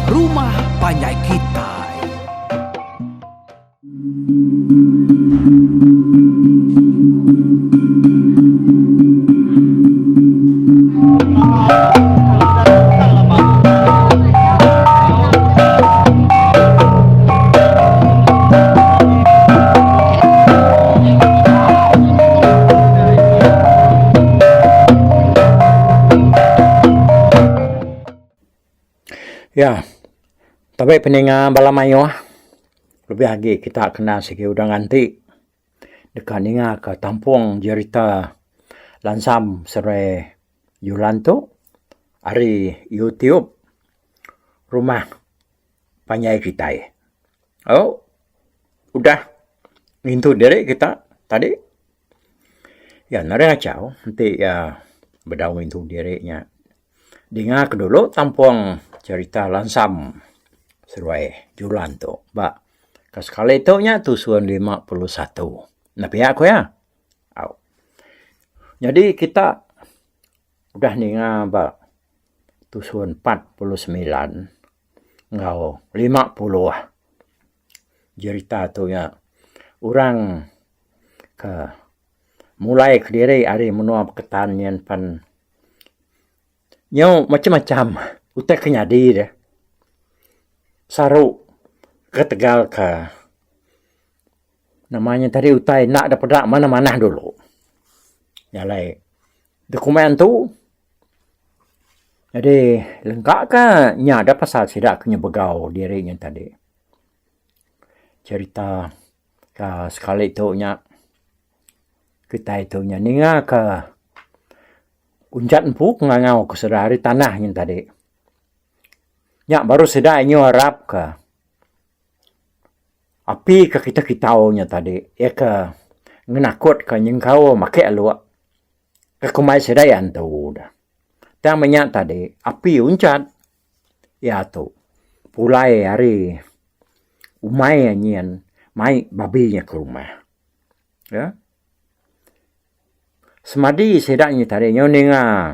Rumah Panjai Kitai. Ya, tabi peninga bala mayuh lebih agi kita kena sigi udah nganti deka ninga ka tampung jerita Lansam Serai Julan tu ari YouTube Rumah Panjai Kitai. Au udah ngintu diri kita tadi. Ya nadai ngachau enti iya bedau ngintu diri nya. Dinga ke dulu tampung cherita Lansam seduai Julan tu ba ke sekali tu nya tusun 51. Enda pia ku iya. Au. Nyadi kita udah ninga ba tusun 49 enggau 50 jerita tu nya orang ke mulai kediri ari menua Beketan nyin pen nyau macam-macam utai ke nyadi deh. Saru ketegal ke nama nya tadi utai enda da peda manah-manah dulu. Nya alai dokumen tu nyadi lengka ka nya da pasal sida ke nyebegau diri nya tadi. Cherita ka sekali tu nya kitai tu nya ninga ka unjat empu ke ngangau ke sida ari tanah nyin tadi. Nya baru sida inyu arap ka api ka kita kitau nya tadi iya ke ngenakut ka nyengkau make aluk ke kumbai sida iya antu da. Tang meh nya tadi api unjat iya tu pulai ari umai nyin mai babi nya ke rumah. Ya. Semadi sida nya tadi nyau ninga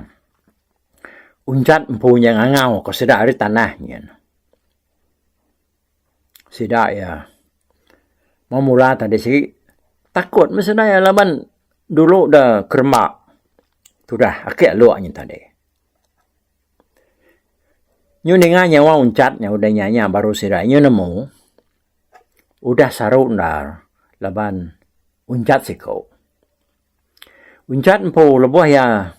unjat empu nya ngangau ke sida ari tanah nyin. Sida iya memula tadi sigi takut meh sida iya laban dulu da keremba tudah ake aluk nya tadi. Nyu ninga nyawa unjat nya udah nya nya baru sida nyu nemu udah saru endar laban unjat siku. Unjat empu lebuh iya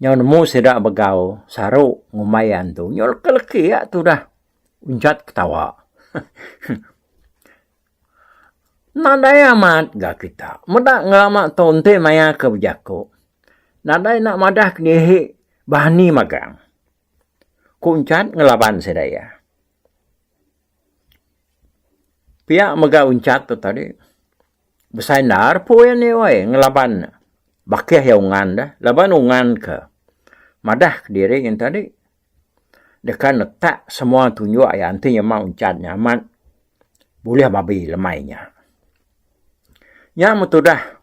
nyau nemu sida begau saru ngumbai iya antu nyau leki leki iya tudah unjat ketawa. Nadai amat ga kita meda ngelama tu enti maya ke bejaku nadai enda madah kedihi berani magang. Ku Unjat ngelaban sida iya. Pia mega Unjat tu tadi besai endar pun iya nih weh ngelaban bakih iya ungan deh laban ungan ke madah kediri nyen tadi deka netak semua tunjuk iya enti nyema Unjat nya amat bulih babi lemai nya. Nya meh tudah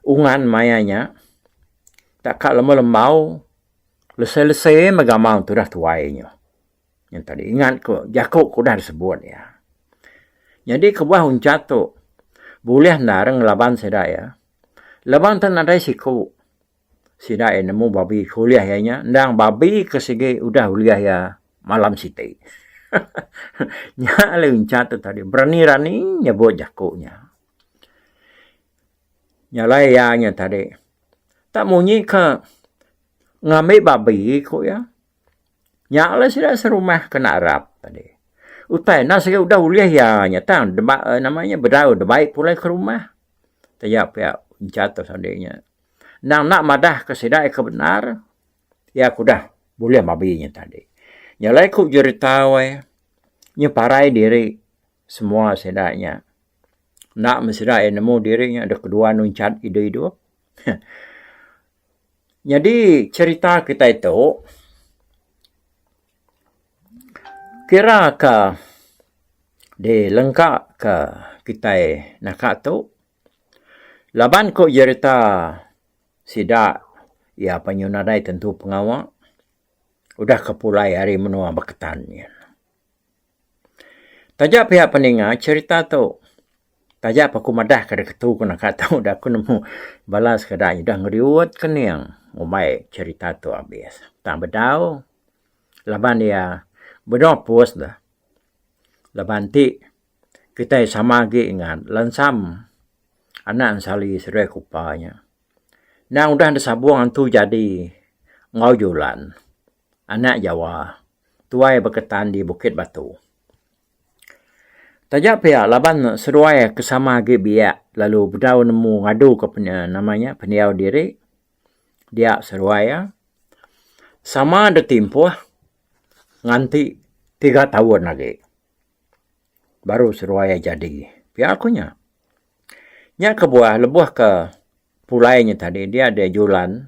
ungan maya nya tak ka lembau lembau lesei lesei mega amang tudah tuai nya. Nya tadi ingat ko jaku ke udah disebut iya. Nyadi kebuah uncat tu bulih endar ngelaban sida iya. Laban te nadai siku sida iya nemu babi ke ulih iya nya endang babi ke sigi udah ulih iya malam siti. Nya alai uncat tu tadi berani rani nyebut jaku nya. Nya alai iya nya tadi tak munyi ke ngambi babi ku iya. Nya lah sida serumah kena arap tadi. Utai enda sigi udah ulih iya nya tang deba nama nya bedau debai pulai ke rumah. Taja pia encha tu sadi nya. Endang enda madah ke sida ke bendar iya ke udah bulih babi nya tadi. Nya alai ku jerita weh nya parai diri semua sida nya. Enda meh sida iya nemu diri nya deh keduan unchat idup-idup. Nyadi cherita kitai tu kira ka dilengka ka kitai naka tu laban ku jerita sida iya penyu nadai tentu pengawa udah ke pulai ari menua Baketan nyin. Taja pia peninga cherita tu taja pa aku madah ka diketu ku naka tu da aku nemu bala sekeda udah ngeriut kening ngumbai cherita tu abis. Tang bedau laban iya bedau pus da laban ti kitai sama agi ngan lensam anak ensali seduai kupa nya. Endang udah disabung antu jadi enggau julan. Anak Jawa, tuai Beketan di Bukit Batu. Taja pia laban seduai ke sama agi biak lalu bedau nemu ngadu ke nama nya pendiau diri dia seduai iya sama ditimpuh nganti tiga taun agi baru seduai iya jadi. Pia ku nya. Nya kebuah lebuh ke pulai nya tadi dia deh julan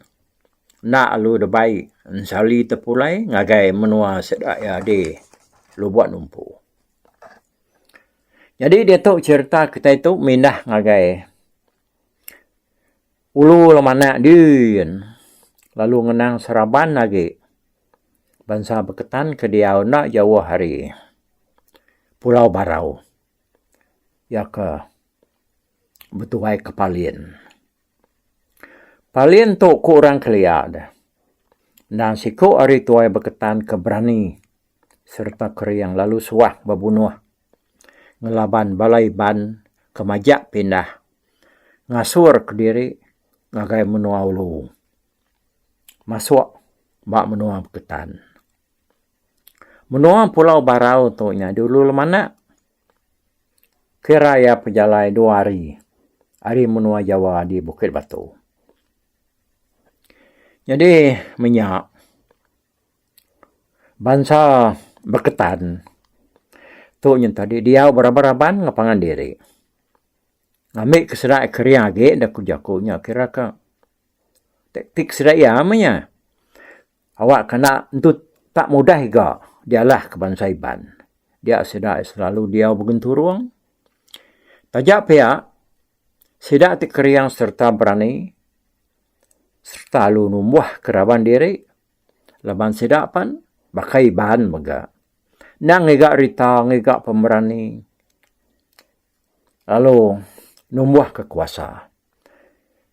enda lalu debai ensali tepulai ngagai menua sida iya di Lubok Numpu. Nyadi diatu cherita kitai tu mindah ngagai ulu Lemanak din lalu ngenang seraban agi bansa Beketan ke diau enda jauh ari Pulau Barau. Iya ke betuai ke Palin. Palin tu ku orang kelia deh. Endang siku ari tuai Beketan ke berani sereta kering lalu suah bebunuh ngelaban bala Iban ke majak pindah ngasur kediri ngagai menua ulu masuk ba menua Beketan. Menua Pulau Barau tu nya dulu lemanak kira iya pejalai dua hari ari menua Jawa di Bukit Batu. Nyadi menya bansa Beketan tu nyen tadi diau beraban-raban enggau pangan diri. Ngambi ke sida kering agi da ku jaku nya kira ka taktik sida iya meh nya. Awak ke enda entu tak mudah iga dialah ke bansa Iban. Dia sida selalu diau begenturung. Taja pia, sida ti kering sereta berani sereta lalu numbuh ke raban diri laban sida pan baka Iban mega. Enda ngiga rita ngiga pemerani lalu numbuh ke kuasa.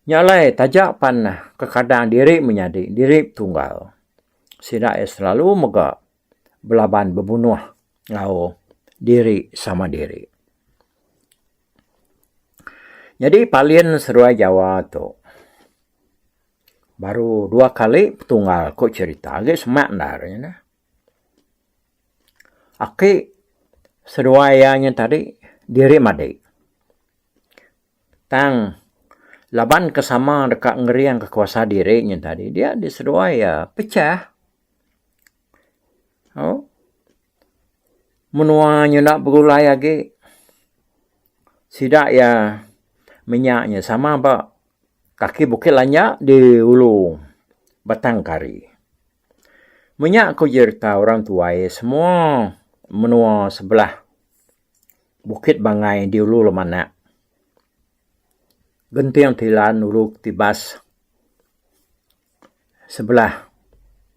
Nya alai taja pan kekadang diri menyadi diri betunggal sida iya selalu mega belaban bebunuh enggau diri sama diri. Nyadi palin seduai Jawa tu baru dua kali betunggal ku cherita agi semak endar nya neh. Aki seduai iya nya tadi diri madi. Tang laban ke sama deka ngering ke kuasa diri nya tadi dia di seduai iya pecah. Au menua nya enda begulai agi sida iya menya nya sama ba kaki Bukit Lanya di ulu Batang Kari. Menya ku jerita orang tuai semua menua sebelah. Bukit Bangai di ulu Lemanak. Genting Tilan ulu Tibas sebelah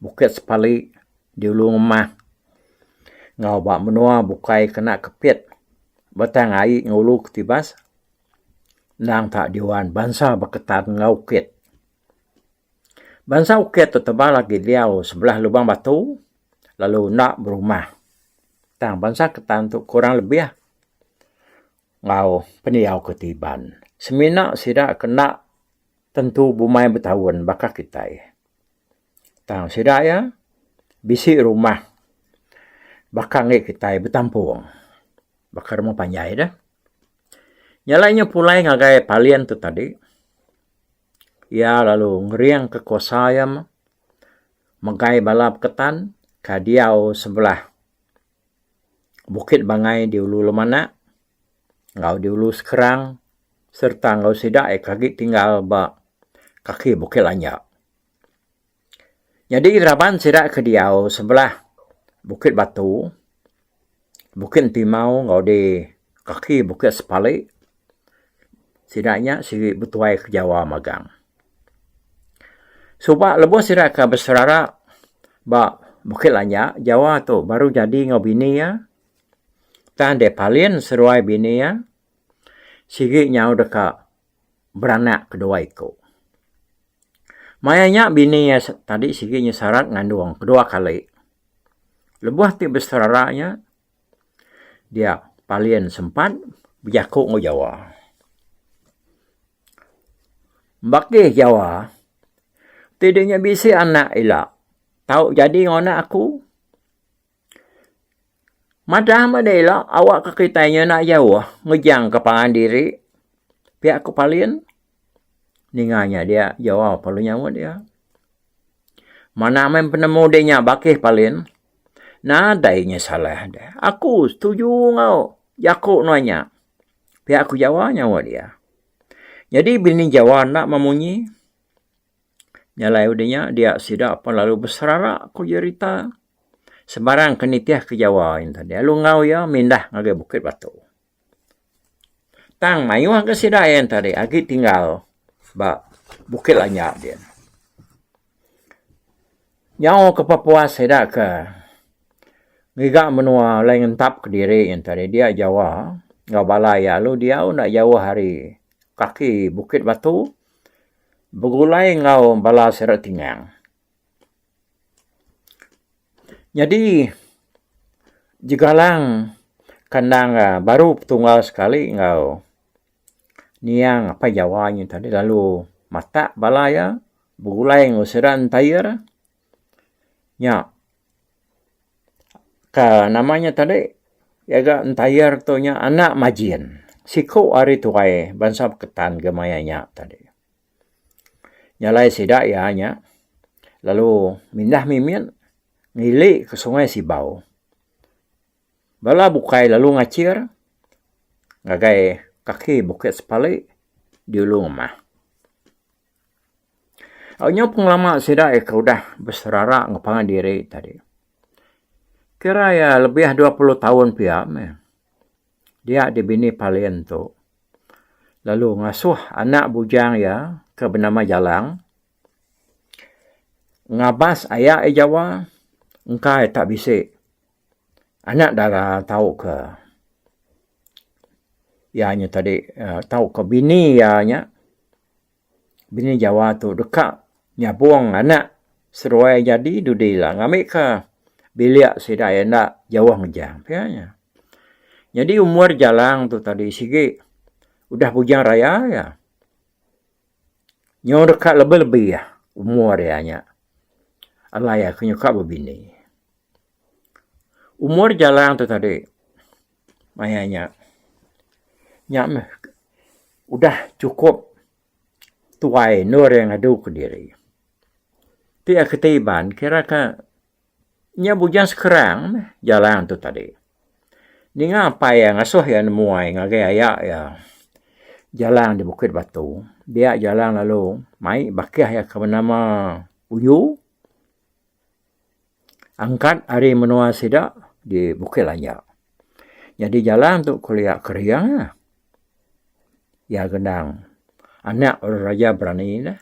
Bukit Sepali di ulu Ngemah enggau ba menua bukai kena Kepit Batang Ai ngulu Tibas endang ta diuan bansa Baketan enggau Ukit. Bansa Ukit tu tebal agi diau sebelah Lubang Batu lalu enda berumah. Tang bansa Ketan tu kurang lebih enggau pendiau ke ti Iban. Semina sida ke enda tentu bumai betaun baka kitai. Tang sida iya bisi rumah baka enggi kitai betampung baka rumah panjai deh. Nya alai inya pulai ngagai Palin tu tadi. Iya lalu ngeringka kuasa iya megai bala Beketan ke diau sebelah Bukit Bangai di Ulu Lemanak enggau di Ulu Sekerang sereta enggau sida ke agi tinggal ba kaki Bukit Lanja. Nyadi raban sida ke diau sebelah Bukit Batu, Bukit Entimau enggau di kaki Bukit Sepali sida nya sigi betuai ke Jawa magang. Suba lebuh sida ke beserara ba Bukit Lanya, Jawa tu baru jadi enggau bini iya. Tang deh Palin seduai bini iya sigi nyau deka beranak kedua iku. Maya nya bini iya tadi sigi nyesarat ngandung kedua kali. Lebuh ti beserara nya dia Palin sempat bejaku enggau Jawa. Bakih Jawa ti deh nya bisi anak ila tau jadi enggau anak aku. Madah meh ila awak ke kitai nya enda jauh ngejang ke pangan diri pia ku Palin. Ninga nya dia Jawa perlu nyaut iya. Manah meh penemu dek nya bakih Palin. Nadai nya salah deh. Aku setuju enggau jaku nuan nya. Pia ku Jawa nyaut iya. Nyadi bini Jawa enda memunyi. Nya alai udah nya dia sida pun lalu beserara ku jerita sebarang ke nitih ke Jawa yen tadi lalu enggau iya mindah ngagai Bukit Batu. Tang mayuh ga sida yen tadi agi tinggal ba Bukit Lanya din. Nyau ke pepuas sida ke ngiga menua alai ngentap kediri yen tadi dia Jawa enggau bala iya lalu diau enda jauh ari kaki Bukit Batu. Begulai enggau bala sida tingang. Nyadi jegalang kandang baru petunggal sekali enggau niang apai Jawa nyin tadi lalu matak bala iya begulai enggau sida entire nya ka nama nya tadi iya ga entire tu nya anak Majin siku ari tuai bansa Beketan ga maya nya tadi. Nya alai sida iya nya lalu mindah mimit ngili ke sungai Sibau. Bala bukai lalu ngachir ngagai kaki Bukit Sepali di Ulu Ngemah. Au nyau pengelama sida iya ke udah beserara enggau pangan diri tadi. Kira iya lebih 20 taun pia meh. Dia dibini Palin tu lalu ngasuh anak bujang iya ke benama Jalang ngabas aya iya Jawa engka iya tak bisi anak dara tauka iya nya tadi tauka bini iya nya. Bini Jawa tu deka nyabung anak seduai jadi dudi ila ngambika bilik sida iya enda jauh ngejang pia nya. Nyadi umur Jalang tu tadi sigi udah bujang raya iya. Nyau deka lebih-lebih umur iya nya alai iya ke nyuka bebini. Umur Jalang tu tadi maya nya, nya meh udah chukup tuai endur iya ngadu kediri. Ti iya kitai Iban kira ka nya bujang sekerang meh Jalang tu tadi. Ninga apai iya ngasuh iya nemuai ngagai aya iya Jalang di Bukit Batu. Dia Jalang lalu mai bakih iya ke benama Uyu. Angkat ari menua sida di Bukit Lanya. Nyadi jalan tu kelia kering iya gendang anak orang raja berani ne.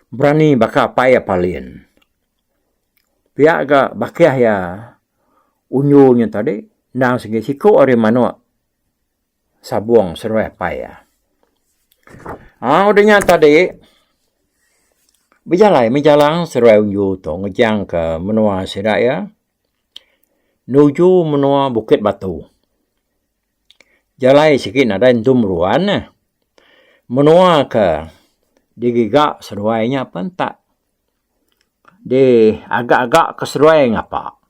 Berani baka apai iya Palin. Pia ga bakih iya unju nya tadi endang sigi siku ari manok Sabong seduai apai iya. Aaa udah nya tadi bejalai meh jalang seduai unju tu ngejang ka menua sida iya nuju menua Bukit Batu. Jalai sigi nadai entu meruan ne. Menua ke digiga seduai nya pen tak di agak-agak ke seduai ngapa.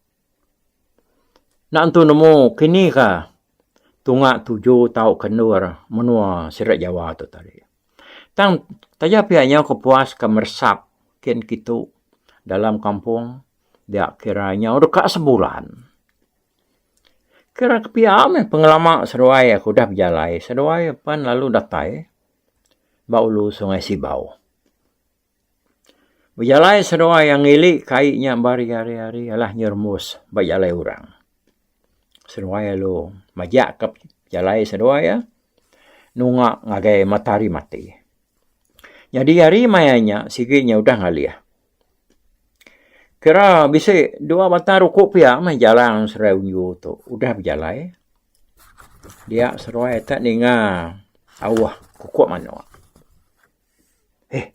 Enda entu nemu kini ka tunga tuju tauka endur menua sida Jawa tu tadi. Tang taja pia nyau ke puas ke meresap kin kitu dalam kampung dia kira nyau deka sebulan. Kira ke pia meh pengelama seduai aku udah bejalai seduai pan lalu datai ba ulu Sungai Sibau. Bejalai seduai iya ngili ke ai nya ba hari-hari alah nyerembus ba jalai orang. Seduai lalu majak ka jalai seduai iya nunga ngagai matahari mati. Nyadi hari maya nya sigi nya udah ngalih. Kira bisi dua batang ruku pia meh jalang seduai unju tu udah bejalai. Dia seduai tak ninga auh kukuk manuk. Eh,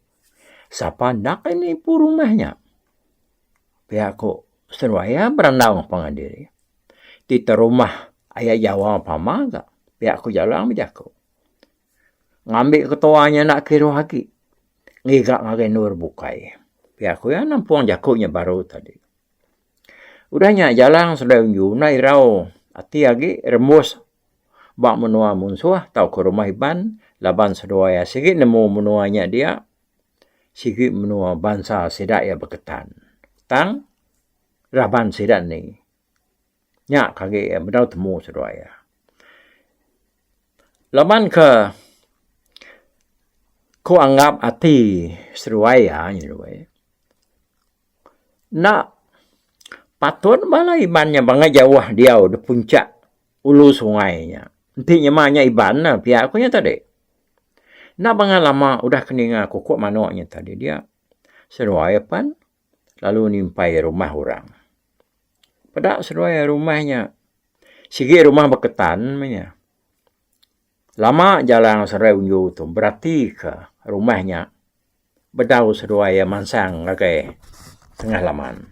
sapa enda ke nipu rumah nya? Pia ku seduai iya berandau enggau pangan diri. Ti terumah aya Jawa pama ga, pia ku Jalang bejaku. Ngambi ketua nya enda kiruh agi ngiga ngagai endur bukai. Pia ku iya nampung jaku nya baru tadi. Udah nya Jalang seduai Unju enda irau ati agi rembus ba menua munsuh tauka rumah Iban laban seduai iya sigi nemu menua nya dia sigi menua bansa sida iya Beketan. Tang raban sida ni nya ke agi bedau temu seduai iya. Laban ke ku anggap ati seduai iya nyeduai. Enda patut bala Iban nya bangat jauh diau da puncak ulu sungai nya. Enti nyema nya Iban ne pia ku nya tadi. Enda bangat lama udah ke ninga kukuk manok nya tadi dia seduai pan lalu nimpai rumah orang. Peda seduai rumah nya sigi rumah beketan meh nya. Lama Jalang Serai Unju tu beratika rumah nya bedau seduai iya mansang ngagai tengah laman.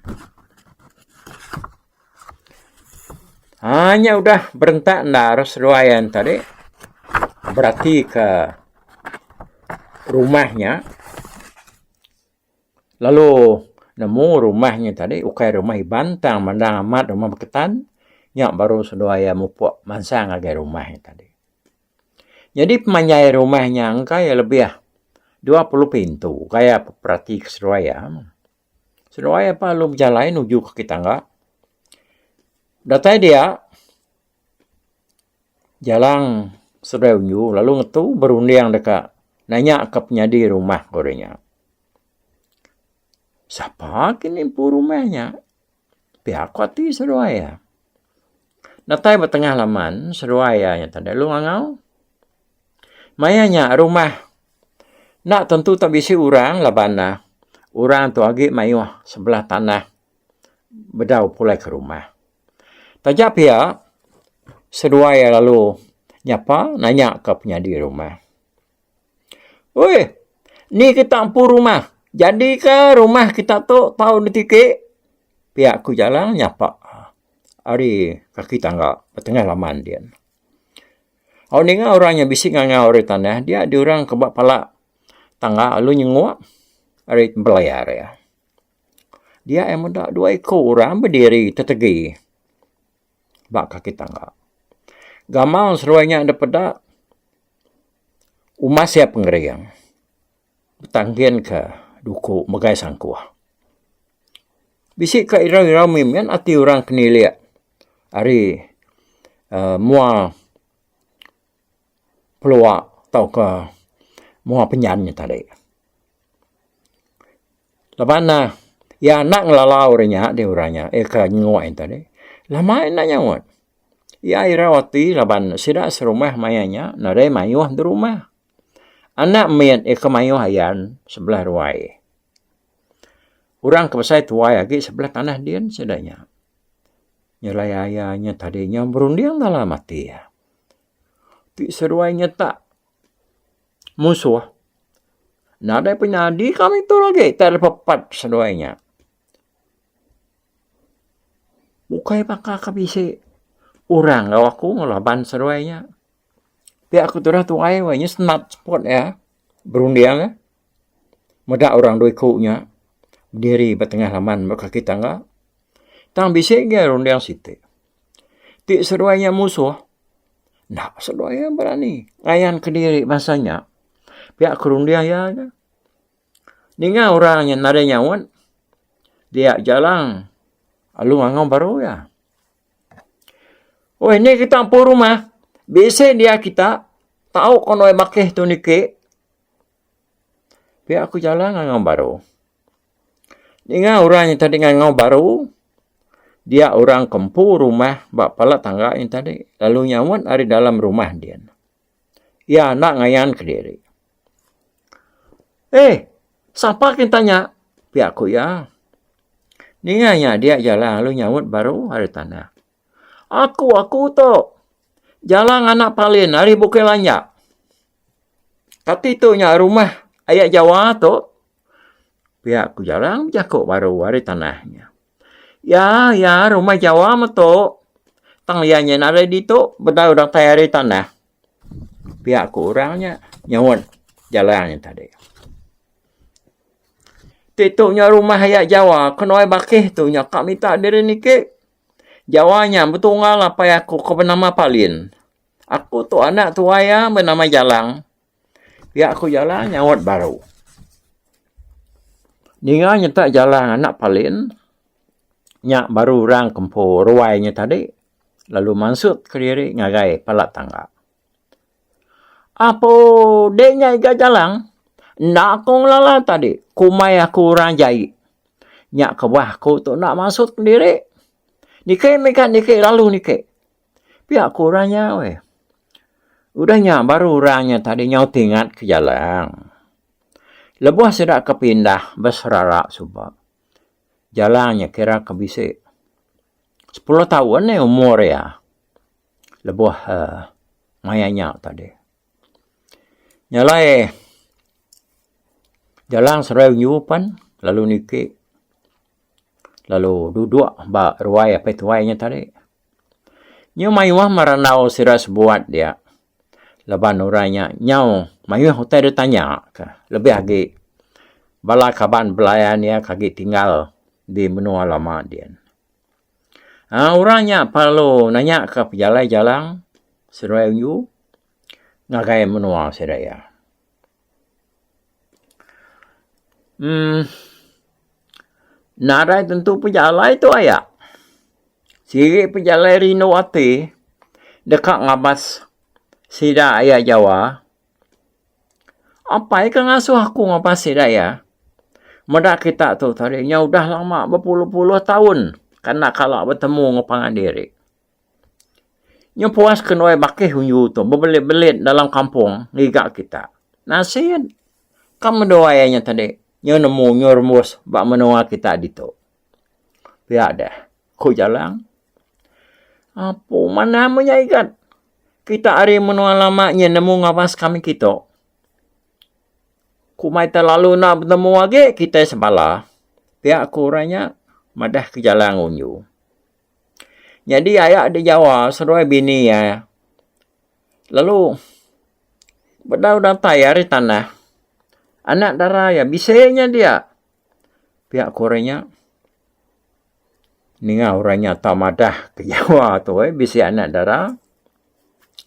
Haa nya udah berentak endar seduai iya tadi beratika rumah nya lalu nemu rumah nya tadi ukai rumah Iban tang mandang amat rumah Beketan nya baru seduai iya mupuk mansang ngagai rumah nya tadi. Nyadi pemanjai rumah nya engka iya lebih 20 pintu gaya perati ke seduai iya. Seduai iya lalu bejalai nuju ke tangga. Datai dia Jalang seduai unju lalu ngetu berunding deka nanya ka penyadi rumah ku ri nya. Sapa ke nimpu rumah nya? Pia ku ati seduai iya. Datai ba tengah laman seduai iya nya tadi lalu ngangau. Maya nya rumah enda tentu tak bisi orang laban ne orang tu agi mayuh sebelah tanah bedau pulai ke rumah. Taja pia, seduai iya lalu nyapa nanya ka penyadi rumah. Oi, ni kita empu rumah. Jadi ka rumah kita tu tau ditiki? Pia ku Jalang nyapa ari kaki tangga ba tengah laman din. Au ninga orang nya bisi ngangau ari tanah dia diorang ke ba pala tangga lalu nyenguk ari belayar iya. Dia iya meda dua iku orang bediri tetegi ba kaki tangga. Gamal seduai nya dep peda umas iya pengering betangkin ka duku megai sangkuh. Bisi ka irau-irau mimit ati orang ke nilik ari uhh mua pelua tauka mua penyan nya tadi. Laban ne iya enda ngelalau orang nya deh orang nya eh ka nyenguk iya tadi. Lama iya enda nyaut. Iya irau ati laban sida serumah maya nya nadai mayuh da rumah. Anak mit iya ke mayuh ayan sebelah ruai. Orang ke besai tuai agi sebelah tanah din sida nya. Nyelai aya nya tadi nya berunding dalam ati iya. Ti seduai nyetak Musuh. Nadai penyadi kami tu agi tai lepepat seduai nya. Bukai baka ke bisi orang enggau aku ngelaban seduai nya. Pia ku tudah tuai weh nya senat seput iya berunding eh. Meda orang dua iku nya bediri ba tengah laman ba kaki tangga. Tang bisi ga runding siti. Ti seduai nya musuh Enda seduai iya berani ngayan kediri bansa nya. Pia ku runding iya nya. Ninga orang nya nadai nyaut dia jalang lalu ngangau baru iya. Oi ni kita empu rumah bisi dia kita tau ko nuai bakih tu niki. Pia ku jalang ngangau baru. Ninga orang nya tadi ngangau baru dia orang ke empu rumah ba pala tangga nya tadi lalu nyaut ari dalam rumah din. Iya enda ngayan kediri. Eh sapa kita nya? Pia ku iya. Ninga nya dia jalang lalu nyaut baru ari tanah. Aku aku tu. Jalang anak Palin ari Bukit Lanjak. Kati tu nya rumah aya Jawa tu? Pia ku Jalang bejaku baru ari tanah nya. Ya, ya rumah Jawa metu. Tang iya nya nadai ditu bedau datai ari tanah. Pia ku orang nya nyaut Jalang nya tadi. Ti tu nya rumah aya Jawa ke nuai bakih tu nya ka minta diri niki. Jawa nya betunggal apai aku ke benama Palin. Aku tu anak tuai iya benama Jalang. Pia ku Jalang nyaut baru. Ninga nyeta Jalang anak Palin, nya baru orang ke empu ruai nya tadi lalu mansut kediri ngagai pala tangga. Apo dek nya iga Jalang, enda aku ngelala tadi kumbai aku orang jai. Nya kebuah aku tu enda mansut kediri. Niki mega niki lalu niki. Pia ku orang nya weh. Udah nya baru orang nya tadi nyau tingat ke Jalang. Lebuh sida ke pindah beserara suba, Jalang nya kira ke bisi sepuluh taun eh umur iya. Lebuh uhh maya nya tadi. Nya alai jalang seruai unju pan lalu niki lalu duduk ba ruai apai tuai nya tadi. Nyau mayuh merandau sida sebuat dia laban orang nya nyau mayuh utai da tanya ka lebih agi bala kaban belayan iya ke agi tinggal di menua lama din. Aaa orang nya perlu nanya ka pejalai jalang seduai unju ngagai menua sida iya. Emm nadai tentu pejalai tu aya. Sigi pejalai rindu ati deka ngabas sida aya jawa. Apai ke ngasuh aku ngabas sida iya. Meda kita tu tadi nya udah lama bepuluh-puluh taun ke enda kala betemu enggau pangan diri. Nya puas ke nuai bakih unju tu bebelit-belit dalam kampung ngiga kita. Nasit ka menduai nya tadi nyu nemu nyu rembus ba menua kita ditu. Pia deh, ku Jalang. Apu manah meh nya igat. Kita ari menua lama nyin nemu ngabas kami kitu. Ku mai terlalu enda betemu agi kitai sebala. Pia ku orang nya madah ke Jalang unju. Nyadi aya di Jawa seduai bini iya lalu bedau datai ari tanah anak dara iya bisi nya dia. Pia ku orang nya. Ninga orang nya tau madah ke Jawa tu eh bisi anak dara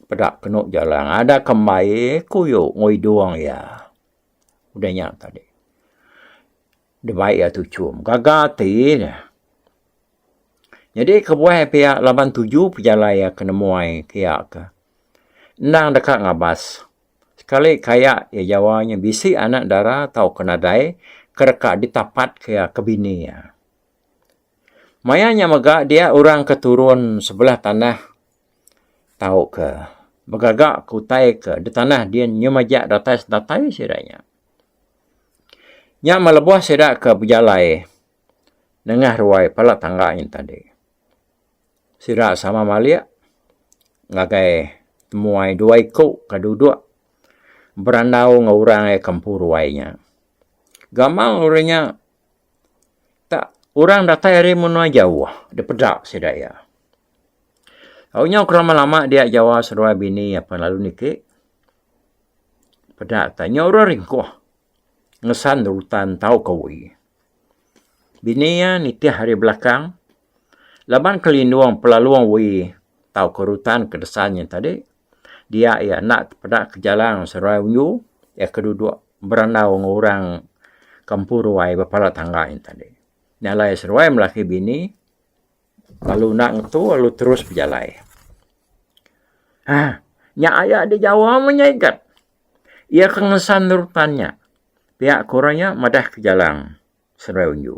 peda kenu jalang ada kembai kuyu enggau idung iya. Udah nya tadi dibai iya tuchum gaga ati ne. Nyadi kebuah iya pia laban tuju pejalai iya ke nemuai ke iya ke endang deka ngabas sekali kaya iya Jawa nya bisi anak dara tauka nadai ke deka ditapat ke iya ke bini iya. Maya nya mega dia orang ke turun sebelah tanah tauka begaga ke utai ke di tanah din nyu majak datai sedatai sida nya. Nya meh lebuh sida ke bejalai nengah ruai pala tangga nya tadi. Sida sama malik ngagai temuai dua iku ke duduk berandau enggau orang ke empu ruai nya. Gamal orang nya Tak orang datai ari menua jauh dipeda sida iya. Au nyau ke lama-lama dia jawa seduai bini apan lalu niki peda ta nyau orang ringkuh ngesan rutan tauka wi. Bini iya nitih ari belakang laban kelindung pelalung wi tauka rutan ke desan nya tadi dia iya enda tepeda ke jalang seduai unju iya ke duduk berandau enggau orang ke empu ruai ba pala tangga nya tadi. Nya alai seduai melaki bini lalu enda ngetu lalu terus bejalai. Haa nya aya di jawa meh nya igat. Iya ke ngesan rutan nya pia ku orang nya madah ke jalang seduai unju.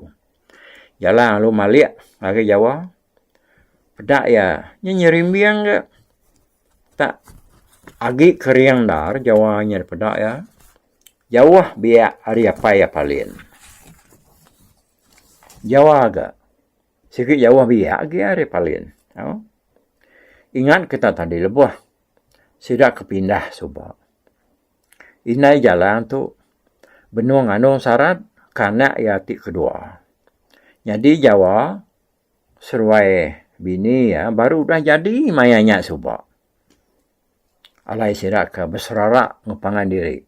Jalang lalu malik ngagai jawa peda iya nya nyerimbing ga. Tak agi kering endar jawa nya dipeda iya jauh biak ari apai iya Palin. Jawa ga sigi jauh biak agi ari Palin. Au. Ingat kita tadi lebuh sida ke pindah suba. Indai Jalang tu benung ngandung sarat ke anak iya ti kedua. Nyadi Jawa seruai bini iya baru udah jadi maya nya suba. Alai sida ke beserara enggau pangan diri.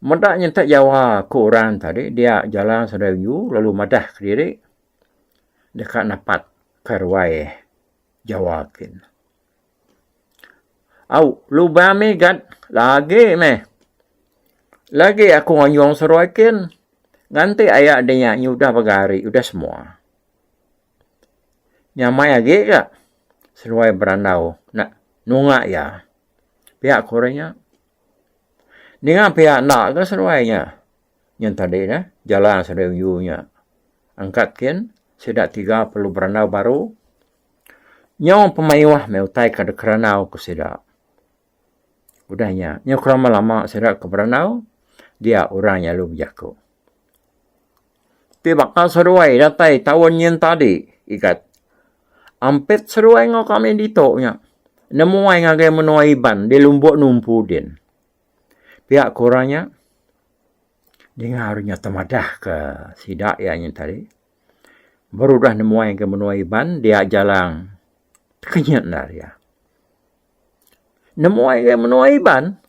Meda nyenta Jawa ku orang tadi dia Jalang seduai Uyu lalu madah kediri deka napat ke ruai Jawa kin. Au lubang mih gat lagi meh. Lagi aku nganjung seruai kin nganti aya dinya nyudah begari udah semua. Nyamai agi ga seruai berandau nunga iya. Pia ku orang nya. Ninga pia enda ga seduai nya. Nyen tadi neh jalan seduai uyu nya. Angkat kin sida tiga perlu berandau baru. Nyau pemayuh meh utai ka dek kerandau ku sida. Udah nya nyau kelama lama sida ke berandau dia orang nya lalu bejaku. Ti baka seduai datai taun nyin tadi igat. Ampit seduai enggau kami ditu nya nemuai ngagai menua Iban di Lubok Numpu din. Pia ku orang nya ninga orang nya temadah ke sida iya nyin tadi baru udah nemuai ngagai menua Iban dia jalang tekenyit enda iya. Nemuai ngagai menua Iban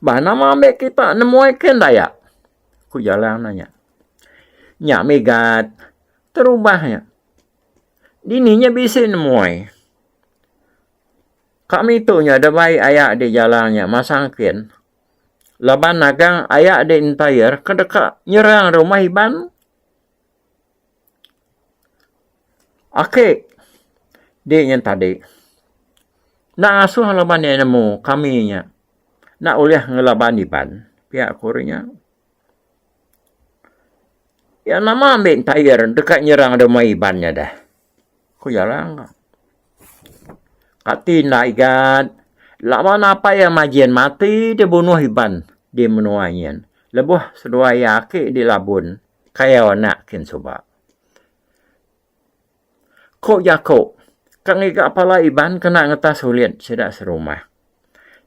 bah nama ambi kita nemuai ke enda iya? Ku Jalang nanya. Nya migat terubah nya. Dini nya bisi nemuai. Kami tu nya da bai aya di jalang nya masang kin laban nagang aya di entire ke deka nyerang rumah Iban. Ake di nya tadi enda ngasuh laban iya nemu kami nya enda ulih ngelaban Iban pia ku orang nya. Iya nama ambi entire deka nyerang rumah Iban nya deh. Ku Jalang. Kati enda igat laban apai iya Majin mati dibunuh Iban di menua nyin lebuh seduai iya aki di Labun kayau anak kin suba. Ku jaku, ka ngiga pala Iban kena ngetas ulit sida serumah.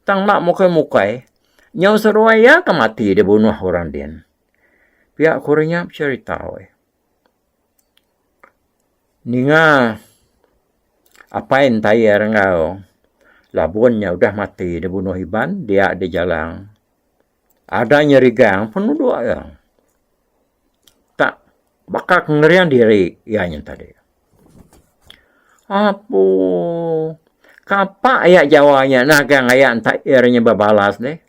Tang enda mukai-mukai, nyau seduai iya ke mati dibunuh orang din. Pia ku orang nya becherita weh. Ninga apai entayar enggau Labun nya udah mati dibunuh Iban dia dijalang. Ada nyerigang penuduk iya. Tak baka ke ngering diri iya nya tadi. Apu kapa aya jawa nya nagang aya entair nya bebalas deh.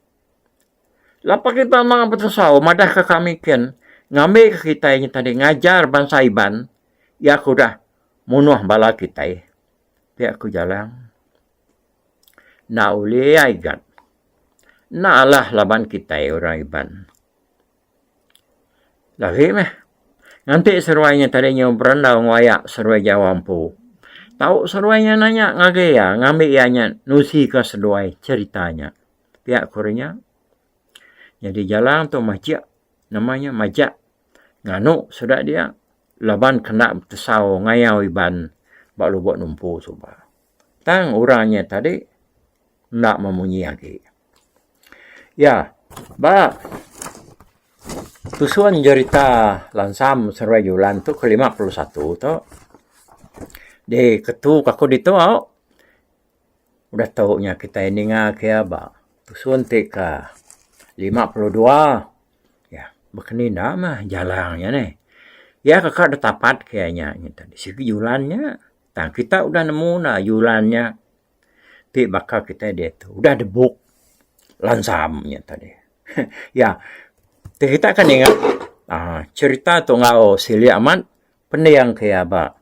Lapa kita mang betesau madah ka kami kin ngambi ka kitai nya tadi ngajar bansa Iban iya ke udah munuh bala kitai. Pia ku Jalang. Enda ulih ai gat. Enda alah laban kitai orang Iban. Lagi meh. Nganti seruai nya tadi nyau berandau enggau aya seruai Jawa empu. Tau seruai nya nanya ngagai iya ngambi iya nya nusika seduai cherita nya. Pia ku orang nya. Nyadi jalang tu majik nama nya majak nganu sida dia laban kena betesau ngayau Iban ba Lubok Numpu suba. Tang orang nya tadi enda memunyi agi. Iya, ba tusun jerita Lansam Seruai Julan tu ke 51 tu diketu ka aku ditu au udah tu nya kitai ninga ke iya ba tusun ti ke 52 iya baka ni enda mah jalang nya neh. Iya ke ka ditapat ke iya nya sigi julan nya tang kita udah nemu ne julan nya. Ti baka kitai diatu udah debuk lansam nya tadi. Ya ti kita akan ingat uhh cerita tu enggau silik amat pending ke iya ba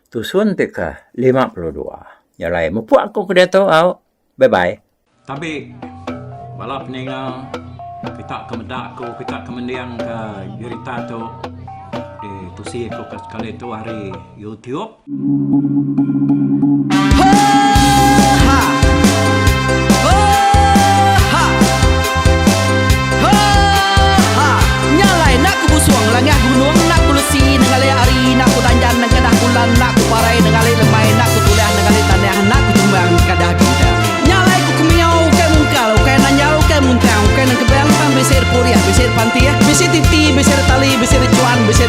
tusun ti ke 52. Nya alai mupuk aku ke diatu au. Bye bye. Tabi bala peninga kita ke meda aku kita ke mending ka jerita tu ditusi aku ke sekali tu ari YouTube.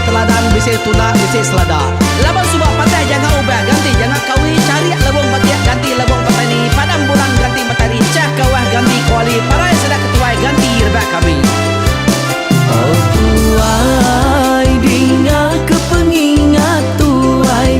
teladan bisi tunda bisi selada. Laban suba patah janga ubah ganti janga kawi charik lebong batik ganti lebong petani padam bulan ganti matari chah kawah ganti kuali parai sida ketuai ganti rebak kami. Oh tuai dinga ke pengingat tuai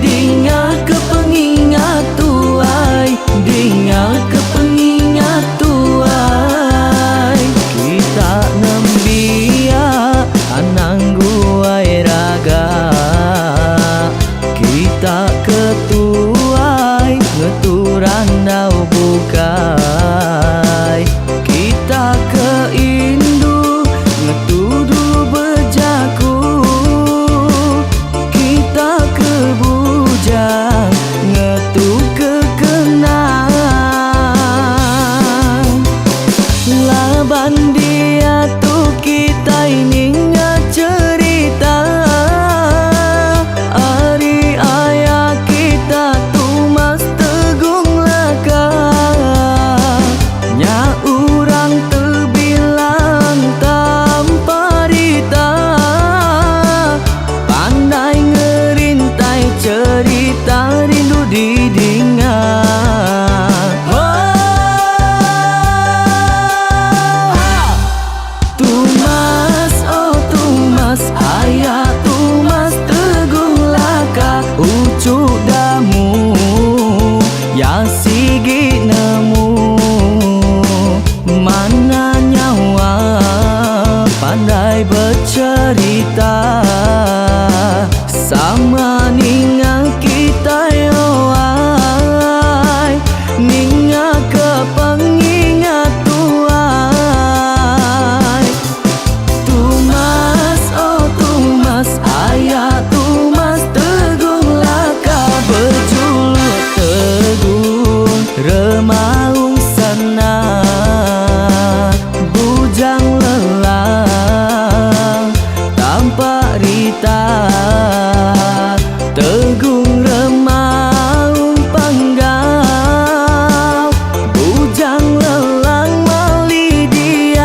dinga ke pengingat tuai dinga ke pengingat tuai kita nembiak anang guai raga kita ke tuai ngetu randau bukai kita ke indu ngetu dulu bejaku kita ke bujang ngetu ke kenang laban diatu kitai ninga cherita ari aya kita Tumas Tegung Laka nya urang tebilang tanpa rita pandai ngerintai cherita rindu didinga. Tumas oh Tumas aya Tumas Tegung Laka uchu damu ya sigi nemu mana nyawa pandai bercerita sama ninga kitai owai ninga ke pengingat tuai Tumas oh Tumas aya Tumas Tegung Laka berjuluk Tegung Remaung Sana Bujang Lelang tanpa rita Tegung Remaung Panggau Bujang Lelang mali diau.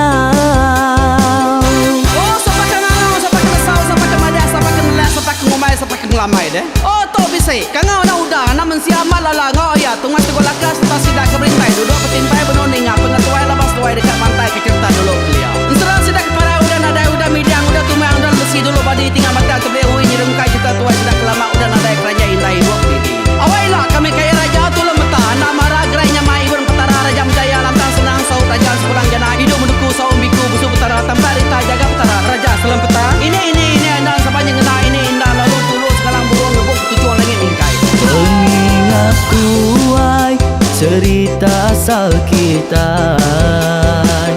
Oh sapa ke ngangau sapa ke nesau sapa ke madah sapa ke nelak sapa ke ngumbai sapa ke ngelamai deh. Oh tu bisi kangau enda udah anak mensia amat lala enggau iya tungai teguh laka sereta sida ke berintai duduk betimpai benung ninga pengetuai laban seduai deka mantai ke cherita dulu kelia. Ensera sida ke parai udah nadai udah midang udah tumang udah lesi dulu badi tinggal batang tebeli ui nyerungkai cherita tuai sida ke lama udah nadai keranjai indai ibuk didi. Awai ila kami kaya raja tulung meta anak mara gerai nyamai ibun petara raja menjaya lantang senang saut raja sepulang jana idup menuku saum biku busu petara tampak rita jaga petara raja selempeta ini ini ini andan sapa nyengena ini inda lalu tulu sekalang burung ngebuk ketuchung langit mingkai. Pengingat tuai cerita asal kitai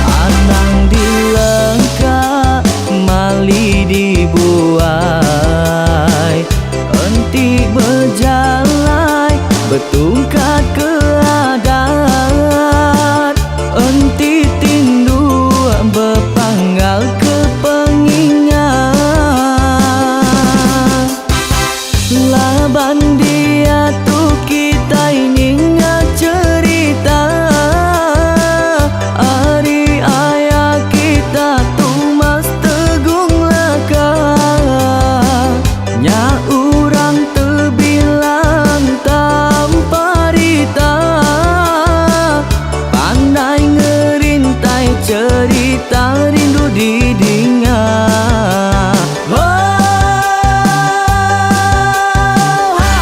anang dilengka mali dibuai enti bejalai betungkat ke adat enti tindu bepanggal ke pengingat laban diatu kitai ninga cherita ari aya kita Tumas Tegung Laka nya urang tebilang tanpa rita pandai ngerintai cherita rindu didinga. Oh, ha!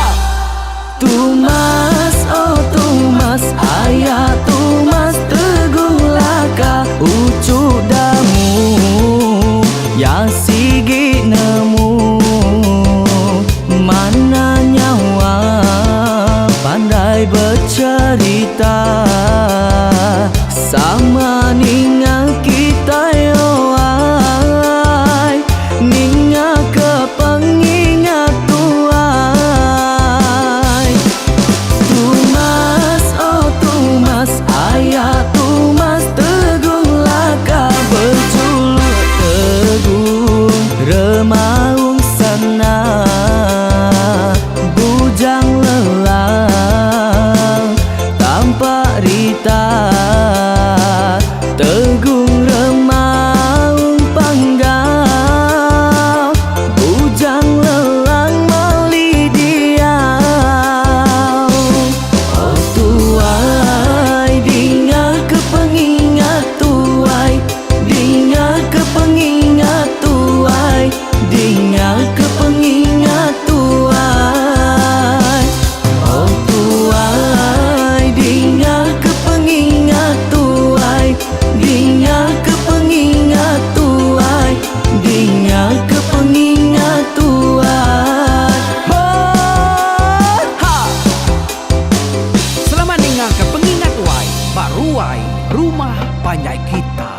ke pengingat wai ba ruai rumah panjai kita.